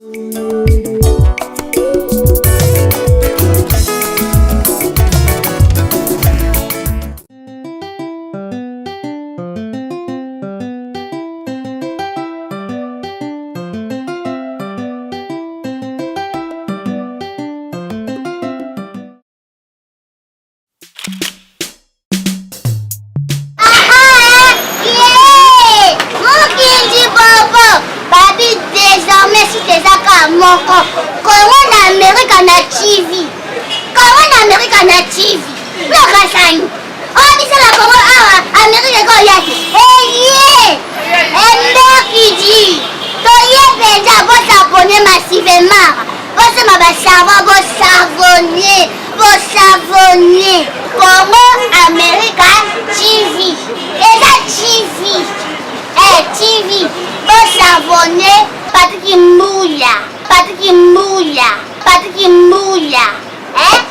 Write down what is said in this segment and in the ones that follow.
Moko Congo na Amerika na TV, Congo na Amerika na TV lokasani oyo biso na Congo awa Amerika ekoya te eye emberkidi toye mpenza bosabone massivement, bosomba basavon, bosavone, bosavone Congo Amerika TV eza TV, TV bosavone. Patrick Mbuya, Patrick Mbuya, Patrick Mbuya,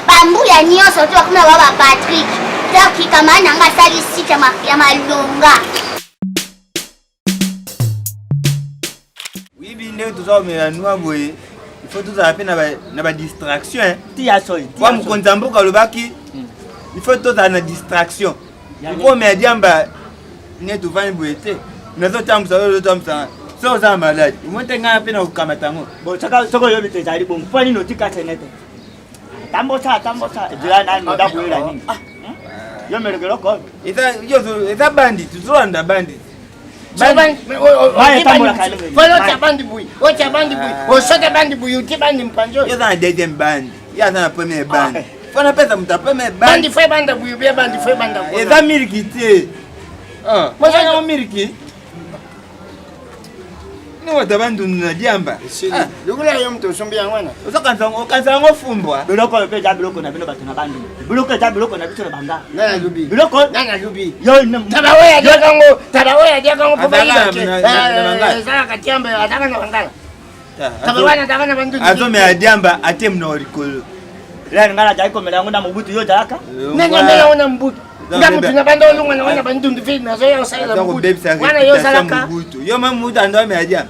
bambuya nyonso to bakoma ba ba Patrick. Donc kamara na nga asali site ya malonga. Oyebi ndenge toza komela noa boye, il faut tozala mpe na badistraction. Tia soyi. Kwa mokonzi ya mboka alobaki il faut tozala na distraction. Okomela diamba nde tovandi boye te, nazotambusa oyo ozotambusa soki oza na maladi omoni te ngai mpe na kokamata yango. Bon, soki oyebi te ezali bongo, mpo nini otika sene te? Tambosa, tambosa, ezela nani oda koyela nini? Yo meleke eloko oyo. Eza bandi, tozolanda bandi. Otia bandi bui, otia bandi bui, osote bandi bui, uti bandi mpanzo. Yo aza na deuxième bandi, ye aza na première bandi. Fo napesa moto ya première bandi. Bandi fo ebanda bui, ubie bandi fo ebanda kuna. Eza miliki te. Eza miliki. Niwata bandundu na diamba. Lokola yo moto osombi yango wana. Okanisa yango fumbwa. Biloko oyo mpe eza biloko na bino bato na bandundu. Biloko eza biloko na biso na banga. Nani alobi? Biloko. Nani alobi? Yo taba oyo aliaka yango, taba oyo aliaka yango mpo Azalaka bayiba te. na bangala. Ezalaka tiambe, azalaka na bangala. Taba wana azalaka na bandundu. Azomela diamba ate monoko likolo. Lani ngai nazali komela yango na mobutu, yo ozalaka? Nani amela yango na mobutu? Nga motu na banda olongwa na wana bandundu mpe nazoya kosalela mobutu. Wana yo ozalaka. Yo ma mobutu ando amela diamba.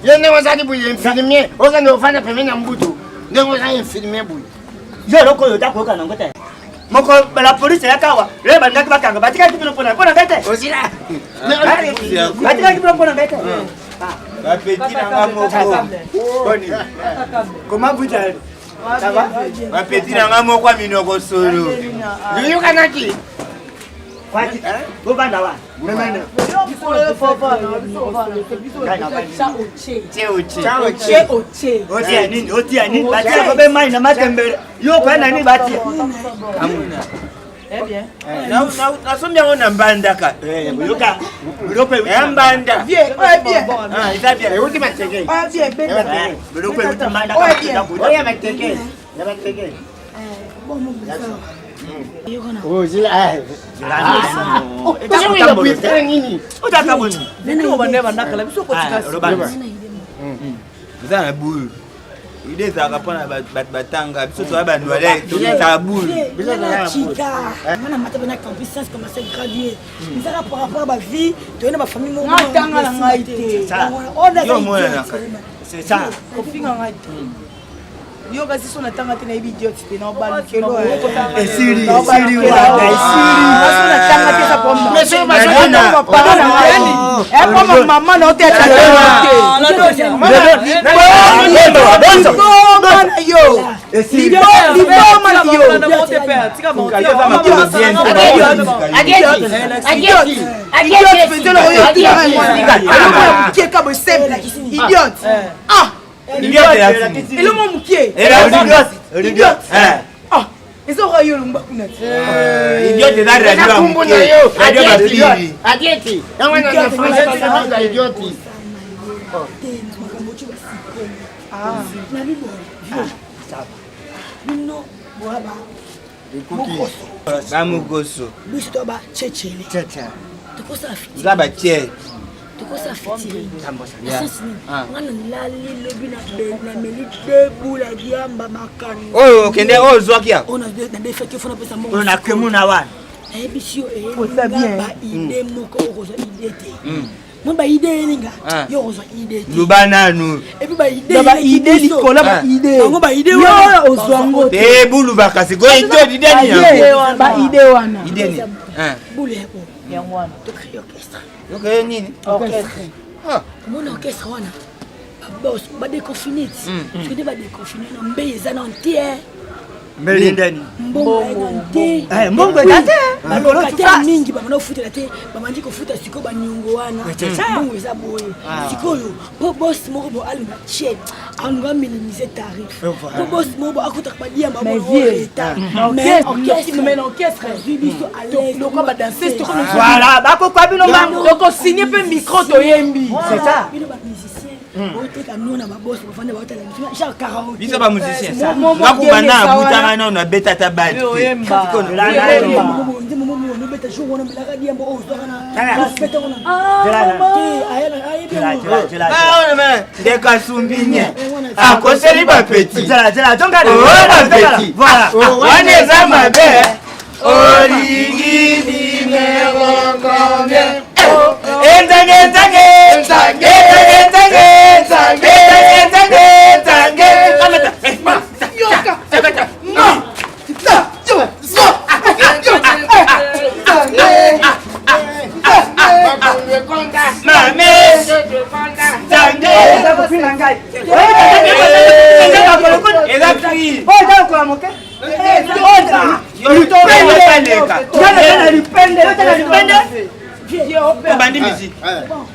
Yo ndenge ozali boye infirmier, okende ofanda pembeni ya mobutu. Ndenge ozali infirmier boye. Yo eloko oyo oza koyoka nango te. Moko la police eyaka awa, lelo balingaki bakanga, batikaki bino mpona mpona ngai te. Ozila. Batikaki bino mpona ngai te. Bapeti na nga moko. Boni. Comment vous allez? Ça va? Bapeti na nga moko ya minoko solo. Yoyokanaki. Kwaki, bovanda wana. Otia nini? Otia nini? Batia kobe mai na matembele. Yo kwa nani batia? Nasombi yango na mbandaka. Yoka. Biloko ya mbanda. Eza bien. Euti mateke. Biloko euti mbandaka. Oya mateke. Ya mateke. Ozila. Eza na bulu. Ide ezalaka mpona bato batanga, biso toza bandwale, tobetaka bulu. Nga mata bena campus science commencé gradué ezaka par rapport à bavie toye na bafamille moko. Natanga na ngai te. Yo omonanaka. C'est ça. Kofinga ngai te. Yo kasi so natanga te, nayebi idiot te, naobalukelo. Esili, esili wana, esili. Natanga te, eza problème mama na yo te, liboma na yo, liboma na yo. Idiot mpenza, oyo mokie ka boye, simple idiot. Ah, eloko mokie idiot. Ah, eza oka yo longba kuna te. Idiot eza radio ya Kumbu na moke. yo. Radio ya bapili. Adieti. Yango wana na français babenga idioti. Te na makambo oyo basikoyo na bibola bino boya ba mokoso. Bamokoso. Biso to ba chechele, tokosala fiti. Eza batie. Tokosala fitiri na sens nini? Nga nalali lobi nameli debula diamba makani. Oyo okende oyo ozwaki ya. Oyo nadefaki, fo napesa mbongo. Oyo nakemuna wana. Nayebisi yo, eyelinga ba idée moko, okozwa idée te. Moi ba idée elinga. Yo ozwa idée. Loba nanu. Et puis ba idée. Ba idée likolo ba idée. Yango ba idée wana ozwa ngo. Te bulu bakasi go idée idée ni yango. Ba idée wana. Idée ni. Bulu ya bo. Yango wana. To créer orchestre. Yo créer nini? Orchestre. Ah. Mon orchestre wana. Ba boss ba déconfiné. Parce que ba déconfiné na mbe eza na entier. Mbeli ndani. Mbongo eza te. Eh, mbongo eza te. Balocataire mingi bamana kofutela te, babandi kofuta sikoyo baniongo wana. Mbongo eza boye. Sikoyo po boss moko bo alinga tie, alinga minimiser tarif. Po boss moko bo akutaka badiamba bo retard. Mais orchestre, mais orchestre azwi biso à l'aise. Lokola ba danseuse toko Voilà, bakokwa bino mbango. Toko signer pe micro toyembi. C'est ça. Bino ba musiciens oteka no na babosi bafanda baotala biso genre karaoke biso ba musicien ngakubanda abutaka nano abeta ata bale obeta jour wana omelaka diambo oyo ozwaka na ndeko asumbinie akoseli bapeti wana eza mabe olingi nimero combien Enzange, enzange, enzange, enzange, enzange, enzange, enzange. Kamata. Yoka. Ma. Ta. Yo. So. Mame. Nzange. Eza cri. Tobandi miziki,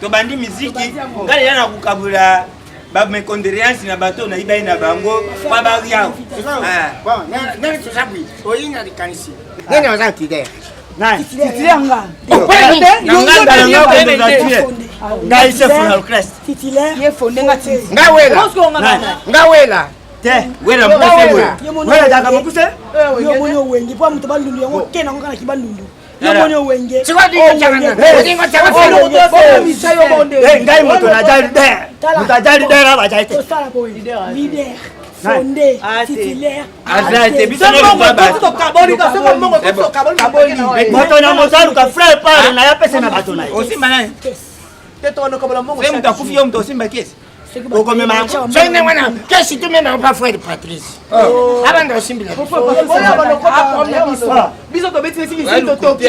tobandi miziki ngai deja na kokabula bamecondoléance na bato nayibai na bango pa bariao. Nani aza titulaire? Ngai chef na orchestre. Ye fonde nga ti. Nga wela. Nga wela. Te. Wela mokuse boye. Wela daka mokuse. Yo moni owenge po moto bandundu yango ke nango kaka kibandundu. Yo moni owenge. Ngai moto naza leader. Moto aza leader awa azali te. Tosala boye. Leader. Fondé, titulaire. Aza te biso moto na moto aluka frère pare na ye apesa na bato na ye. Osimba nani? Se moto akufi yo moto osimba kesi. Okomema yango. Soki ndenge wana kesi tumemaka pa frère Patrice. Abanda osimbila. Biso tobeti beti biso totoki.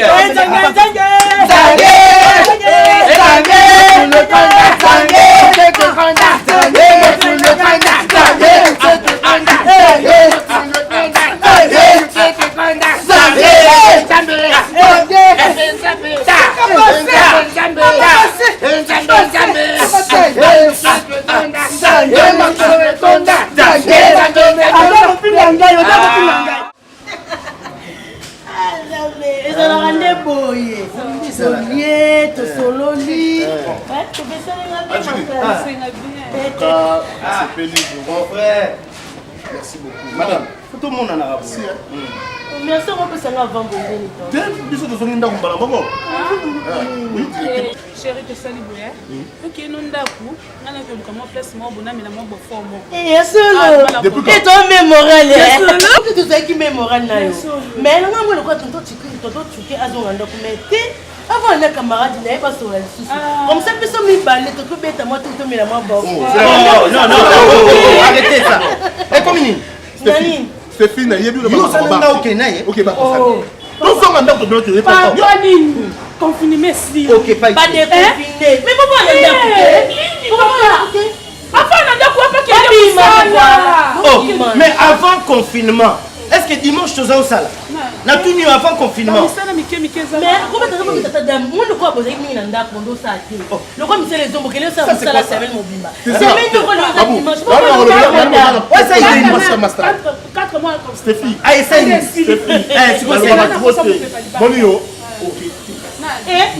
Ezalaka nde boye, tolie tosololi, Mon frère, merci beaucoup. Madame, tomonanaka boye. Merci okopesanga avant bondeni. Te, biso tozongi ndako mbala moko. Chéri, tosali boye, okende ndako, nga nakoluka mwa place moko bonamela mwa bofort moko. Ya solo e to mémoral tozalaki mémoral na yo, mais nanga mwa lokola tonton Tuke azonga ndako, mais te avant na camarade na ye basola lisusu comme ça biso mibale tokobeta mwa totomela mwa bofort. Non, non, arrêtez ça. Ekomi nini? Nani? Stéphine, nayebi Yo osala nga okende na ye. Ok, tozonga ndako tobino toye. Pardon nini? Confinement esili. Ok, badéconfiné, mais bobo na ndako te, Avant na ndako apakende mosala. Oh, mais avant confinement, est-ce que dimanche toza osala? Natuni yo, avant confinement. Misala mike mike eza. Mais kobeta tata dame mo lokola bozali mingi na ndako, ndo osala te lokola misala ezombokele, osala mosala semaine mobimba, semaine lokola oza dimanche. Stéphie, Ah, essaye. Stéphie, Eh, sikoyo moni yo.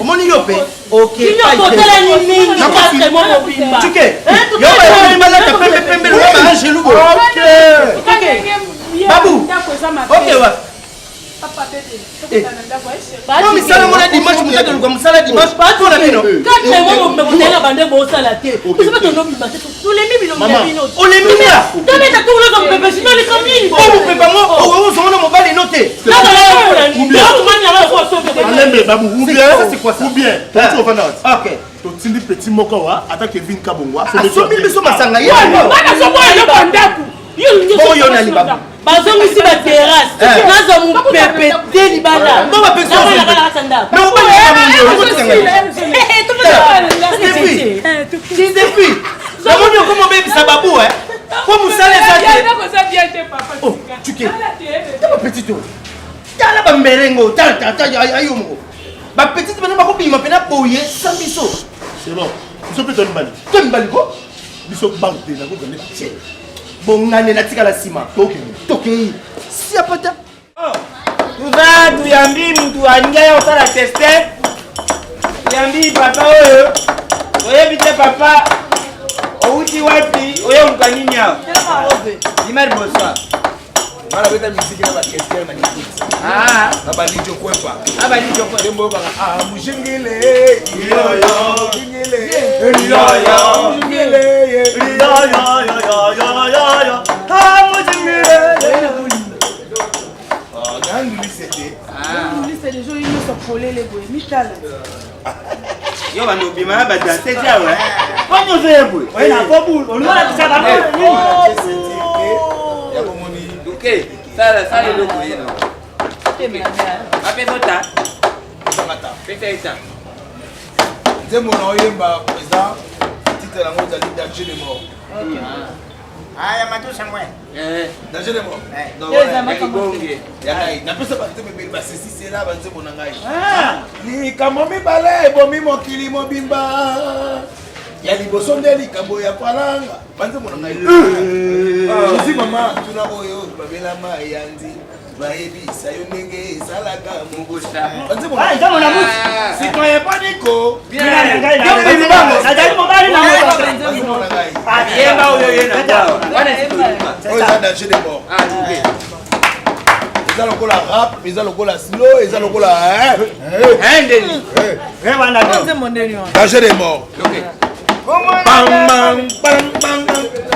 Omoni yo mpe ok. Bino totalani mingi, 4 mois mobimba. Tuke yo bayokoli balata pembe pembe lokola ba angelu boye. Babu, ok wa po misala mona dimanche, moto akoluka mosala dimanche mpo na bino. 4 mois mobimba bozali na bande, bosala te, biso mpe tondobima te, tolembi bilongi na bino. Olembi mia. Tobeta tokuloza mopepe sino likambo nini? Po mopepe yango ozongo na mobali no te. Alembe babu, ou bien Ça, c'est quoi ça? Ou bien toti ovanda wati. Ok. Totindi petit moko awa ata Kevin Kabongo asombi biso masanga ye. Nazoboya eloko ya ndako. Bongo yo nani babu? Bazongisi ba terrasse. Nazwa mopepe te libanda. Bongo bapesi yo Nakolaka na kati ya ndako. Mais obali na mundu, okotika ngai. Depuis namoni okoma obebisa babu eh. Po mosala eza te. Oh, Tuke. Tala petit oyo. Tala ba mberengo, tala tala tala ayo moko. Ba petit bana bakobima pena boye sans biso. C'est bon. Biso mpe to mibali. To mibali ko? Biso banque te nakokende ba. Bongane natikala nsima. Tokende. Tokei. Siapata. Tuza tuyambi mutu alingi aya kosala teste. Tuyambi papa oyo. Oyebi te papa outi wapi oye oluka nini awa? Bima liboso. Nga nabeta miziki na ba Kester na Kikwit. Ah. Na ba Lidjo Kwepa. Na ba Lidjo Kwepa. Nde boyokaka ah mujingile yoyo mujingile yoyo mujingile yoyo yoyo yoyo ah mujingile. Ah nandulise te. Nandulise deja oyo nyonso polele boye mitala. Yo bando obima na badanse te awa. Po nyonso ye boye. Oye na kobu olingo olakisa bango nini? Duke, sala sala eloko ye no. Apesa ota. Pesa eta. Nzembo na oyemba président titre yango ezali danger de mort. Aya matusa mwe. Danger de mort. Ya ngai napesa banzembo ebele basesisela banzembo na ngai. Likambo mibale ebomi mokili mobimba. Ya liboso nde likambo ya falanga. Banzembo na ngai. Jésus mama tuna oyo babelama yandi. Bayebisa yo ndenge esalaka mokosa. Banzembo na ngai. Citoyen paniko. Nazali mobali na Banzembo na ngai. Yemba oyo ye na bwa. Wana Oyo eza danger de mort. Eza lokola rap, eza lokola slow, eza lokola ndeni. Danger de mort. Bang bang bang bang bang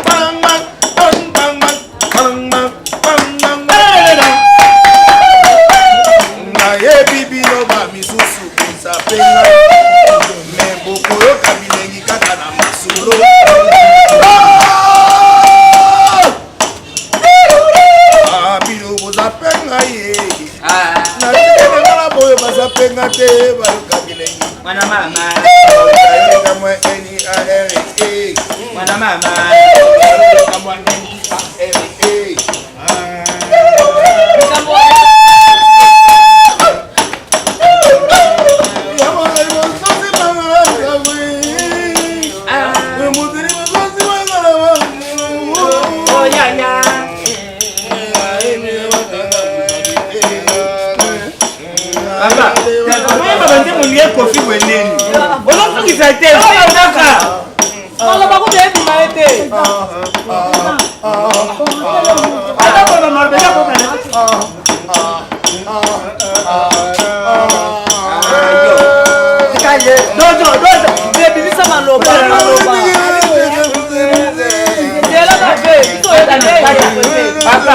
bang bang bang bang bang bang bang. Nayebi bino ba misusu kozapenga me bokoyoka bilengi kaka na masolo. Ah, bino bozapenga ye na ndenge na nga boyo bazapenga te bayoka bilengi. Mwana mama. Bayoka mwa N-A-R-E. Mwana mama. Bayoka mwa N-A-R-E. Oh ya ya. Papa, oyeba banzembo ndenge Koffi boye ndeni. Ozosukisa te, kaka. Maloba kutu ebima ye te. Dozo dozo. Ebimisa maloba maloba. Nzela mabe. Biso oyeba te. Papa,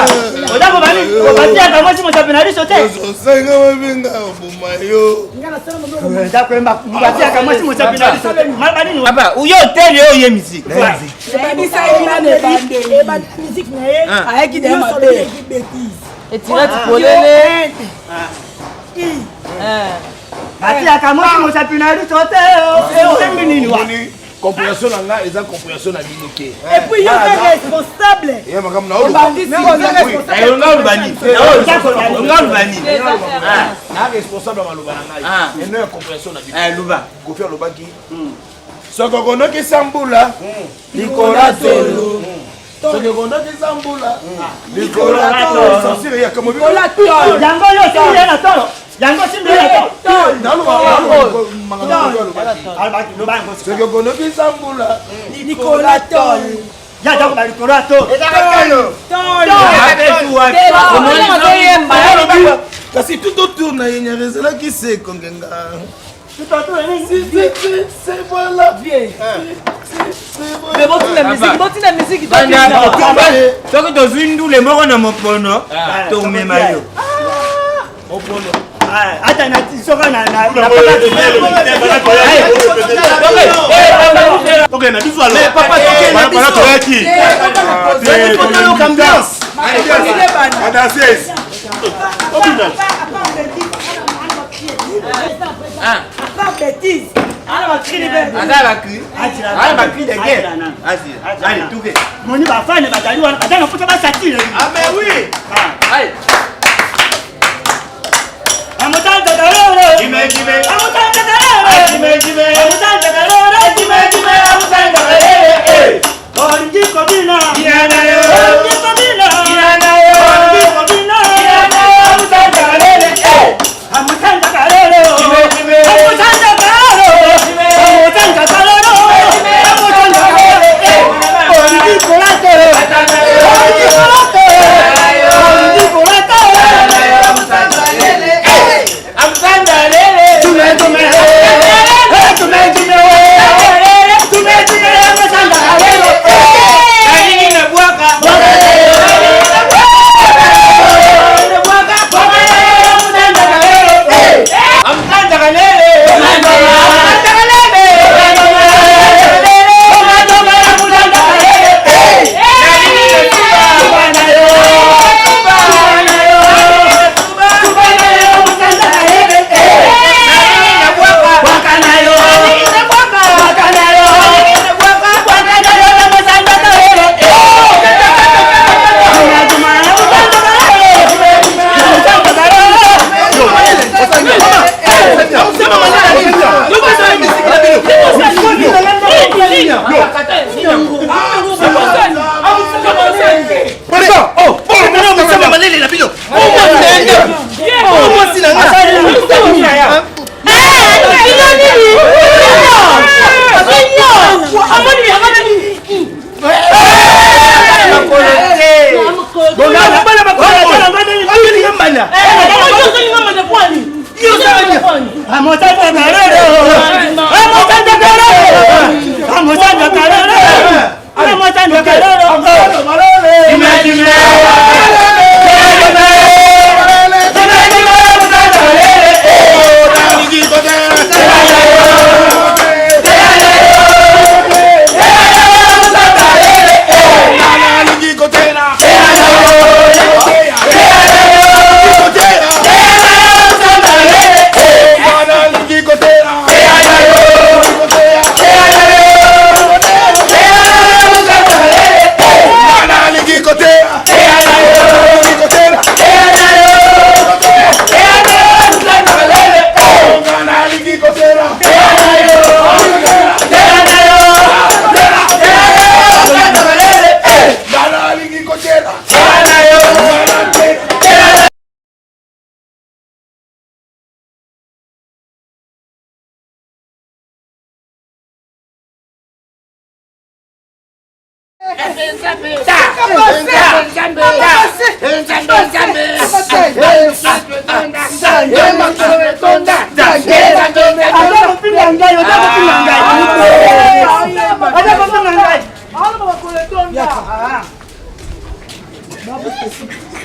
oza kobani obatiaka mwasi mosapi na liso te. Ozosenga mabenga oboma yo. Oza koyemba batiaka mwasi mosapi na liso te. Maloba nini? Papa, uyo hotel yo oye musique. Ebanda musique na ye. Ayaki de Nyonso mabe. eleki bêtise. Etirati polele. Batiaka mwasi mosapi na liso te. Osembi nini wa? Omoni compréhension na ngai eza compréhension na bino te. Et puis yo oza responsable. Ye makambo na Obandisi, oza responsable. Nga oloba nini? Nga oloba nini? Na responsable ya maloba na ngai. Eno ya compréhension na bino. Luba. Koffi alobaki soki okonokisa mbula Likolo tolo. soki okonokisa mbula likolo tolo censure ya kamo Yango yo osimbi ye na tolo. Yango osimbi ye na tolo. Alobaki loba yango. soki okonokisa mbula Nicolas Tol. Ya aza koba likolo ya tolo. kasi tout autour na ye nyaka ezalaki se kongenga Tout autour nini? Si, si, si, c'est voilà. Mais botina musique, botina musique. Soki tozwi ndule moko na mopono, tomema yo. Mopono. Ata na soka na na Ok, na biso alors. Mais papa, ok, na biso. Toyaki. Toyoka ambiance. Badanseuse. Obina. À part bêtise. Ala ba cri libère. Aza ba cri. Ala ba cri de guerre. Allez, touke. Moni bafane bazali wana baza na mposa basatire. Ah mais oui. Allez.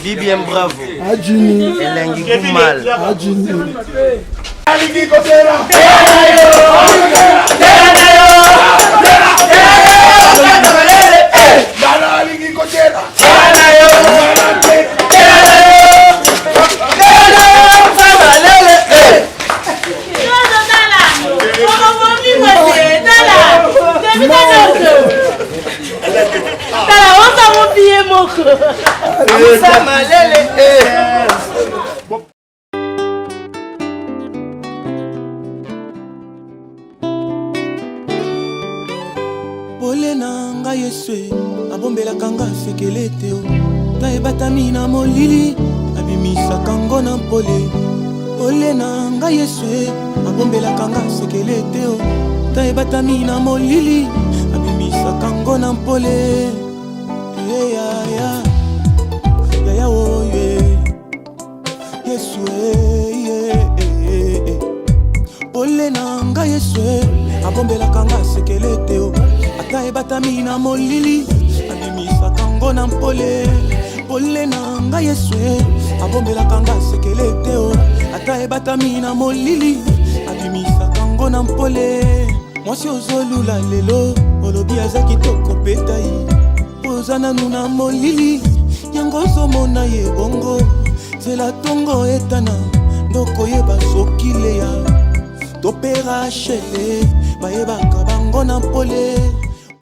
BBM Bravo. Ajini. Elengi Gumal. Ajini. Tala, oza mobiye moko. Pole na ngai Yesu abombelaka nga sekele te o. Ta ebatami na molili, abimisaka ngo na pole. Pole na ngai Yesu abombelaka nga sekele te o. Ta ebatami na molili, abimisaka ngo na pole. Hey, yaya, yaya oyo Yesu eh, eh, eh. Pole na ngai Yesu abombelaka nga sekele te o. Ata ebatami na molili, abimisaka ngo na mpole. Pole na ngai Yesu abombelaka nga sekele te o. Ata ebatami na molili, abimisaka ngo na mpole. Mwasi ozolula lelo, olobi aza kitoko petai, oza nanu na molili, yango ozomona ye bongo. Zela tongo etana, ndokoyeba soki leya to mpe rachele, bayebaka bango na mpole.